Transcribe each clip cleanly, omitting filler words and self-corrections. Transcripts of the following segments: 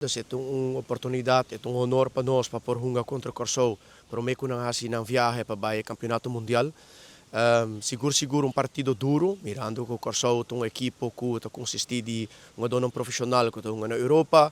Dus e ta un oportunidad, e ta un honor pa nos pa por hunga contra Corsou prome cu nan haci nan viahe pa bay e campeonato mundial. Sigur sigur un partido duro, mirando cu Corsou ta un ekipo cu ta consisti di hungadornan profesional cu ta hunga na Europa.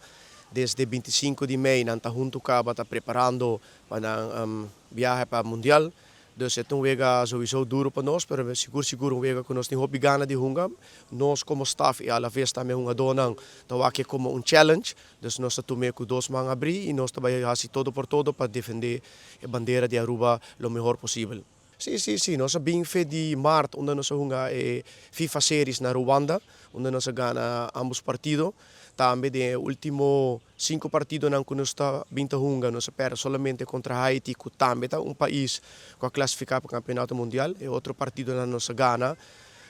Desde 25 di mei nan ta hunto caba ta preparando pa nan viahe pa mundial. Dus e ta un wega sowieso duro pa nos, pero sigur sigur un wega cu nos tin hopi gana di hunga. Nos como staff y alaves tambe hungadornan ta wak como un challenge. Dus nos ta tuma cu dos man abri y nos ta bay haci todo por todo pa defende e bandera di Aruba lo mehor posibel. Si, nos a bin for di maart, unda nos a hunga e FIFA Series na Rwanda, unda nos a gana ambos partido. Tambe den ultimo cinco partidonan cu nos ta bin ta hunga, nos a perde solamente contra Haiti, cu tambe ta un pais cu a clasifica pa campeonato mundial. E otro partidonan nos a gana.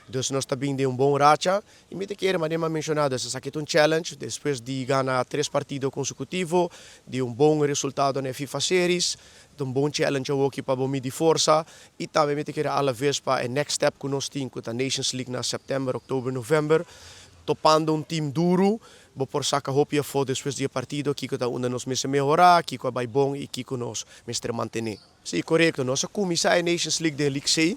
Dus nos ta bin den un bon racha. Y mi ta kere, manera mi a menciona, esaki ta un challenge, despues di gana tres partido consecutivo, di un bon resultado na FIFA Series, un bon challenge aki pa midi forsa y tambe mi ta kere alaves pa e next step cu nos tin, cu ta Nations League na september, october, november, topando un team duro, bo por saca hopi afo despues di partido, kico ta unda nos mester mehora, kico a bay bon y kico nos mester mantene. Si, corecto. Nos a cuminsa e Nations League den League C.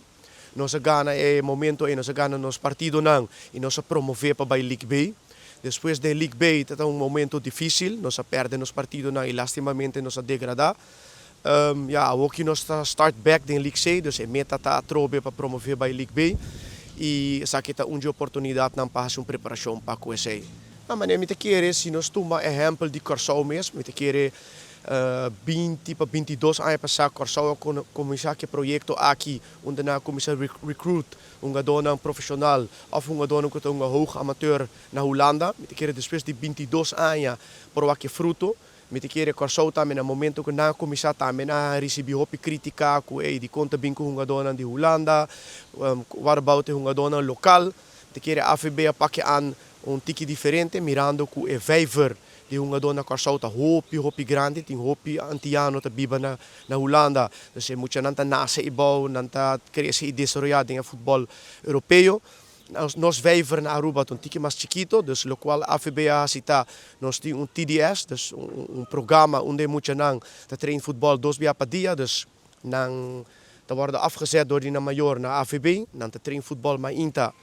Nos a gana e momento y nos a gana nos partidonan y nos a promove pa League B. Despues di League B, ta un momento dificil, nos a perde nos partidonan y lastimamente nos a degrada. Ja, aki nos ta start back den League C, dus e meta ta atrobe pa promove pa League B. Y esaki ta un oportunidad nan pa haci un preparacion pa esey. No, maar mi ta kere, si nos tuma ehempel di Corsou mes, mi ta kere 20 pa 22 aña pasa, Corsou a cuminsa cu e proyecto aki, unda nan a cuminsa recruit un hungador profesional of un hungador cu ta un hoog amateur na Hulanda. Mi ta kere despues di 22 aña por wak fruto. Mi ta kere Corsou tambe na momento cu nan a cuminsa tambe a ricibi hopi critica cu ey di con ta bin cu hungador di Hulanda, what about e hungador local. Mi ta kere AVB a pak e aan un tiki diferente, mirando cu e vijver di hungador na Corsou ta hopi hopi grandi, tin hopi antiano ta biba na Hulanda. Dus e muchanan ta nace y bou, nan ta crece y desaroya den futbol europeo. Nos vijver na Aruba ta un tiki mas chikito, dus locual AVB a haci ta, nos tin un TDS, dus un programa unda muchanan ta train futbol 2 biaha pa dia, dus nan ta worden afgezet door di nan mayor na AVB, nan ta train futbol mainta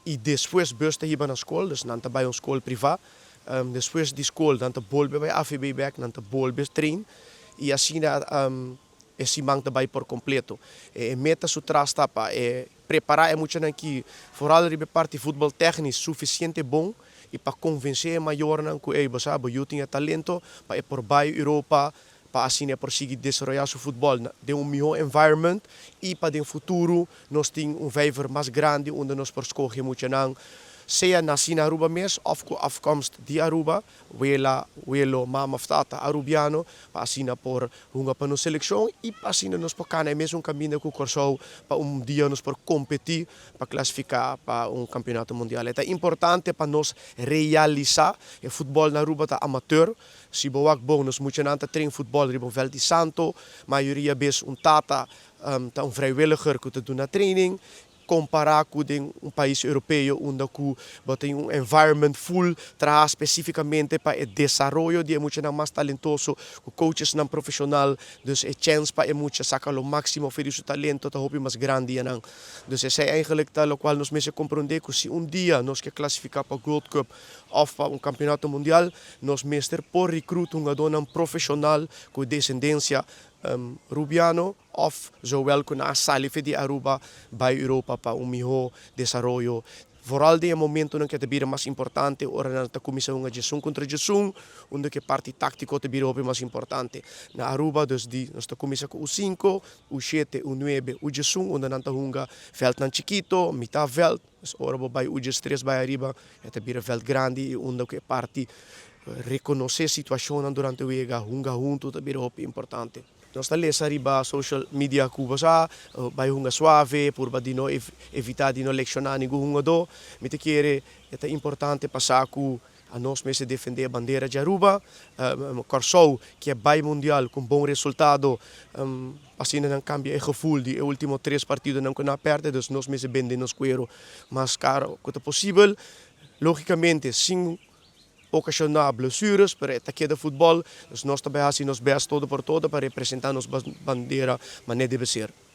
y despues bus ta hiba na scol, dus nan ta bay un scol priva. Despues di scol nan ta bolbe bay AVB back, nan ta bolbe train y asina e siman ta bay por completo. E meta su tras ta pa e prepara e muchanan aki, vooral riba parti futbol technisch suficiente bon y pa convence e mayornan cu ey bo sa bo yiu tin talento pa e por bay Europa, pa asina por sigui desaroya su futbol den un miho environment y pa den futuro nos tin un vijver mas grandi unda nos por scoge muchanan, sea naci na Aruba mes of cu afkomst di Aruba, wela, welo, mama of tata arubiano, pa asina por hunga pa nos seleccion y pa asina nos por cana e mesun caminda cu Corsou pa un dia nos por competi pa clasifica pa un campeonato mundial. Ta importante pa nos realisa e futbol na Aruba ta amateur. Si bo wak bon, nos muchanan ta train futbol riba un veld di santo, mayoria bes un tata ta un vrijwilliger cu ta duna training, compara cu un pais europeo unda cu tin un environment full traha specificamente pa e desaroyo di muchanan mas talentoso, cu coachesnan profesional, dus e chance pa e mucha saca lo maximo for di su talento ta hopi mas grandi nan. Dus esey eigenlijk ta locual nos mester comprende, cu si un dia nos kier clasifica pa World Cup of pa un campeonato mundial, nos mester por recruit un hungador profesional cu descendencia rubiano of zowel cu nan a sali for di Aruba bay Europa pa un miho desaroyo. Vooral den momentonan cu ta bira mas importante, ora nan ta cuminsa un 11 contra 11, unda cu parti tactico ta bira mas importante. Na Aruba, dus di nos ta cuminsa cu U5, U7, U9, U11, unda nan ta hunga veldnan chikito, mitar veld. Dus ora bo bay U13 bay ariba, ta bira veld grandi y unda cu parti reconoce situacion durante e wega, hunga hunto, ta bira hopi importante. Nos ta lesa riba social media cu bo sa, bay hunga suave, purba di no evita di no lesiona ningun hungado. Mi ta kere, ta importante pa sa cu nos mester defende e bandera di Aruba. Corsou, cu bay mundial cu un bon resultado, asina nan cambia e gevoel di ultimo tres partidonan cu nan a perde, dus nos mester bende nos cuero mas caro cu ta posibel. Logicamente, sin ocasiona blessures, pero ta keda futbol, dus nos ta bay haci nos best todo por todo pa representa nos bandera manera debe ser.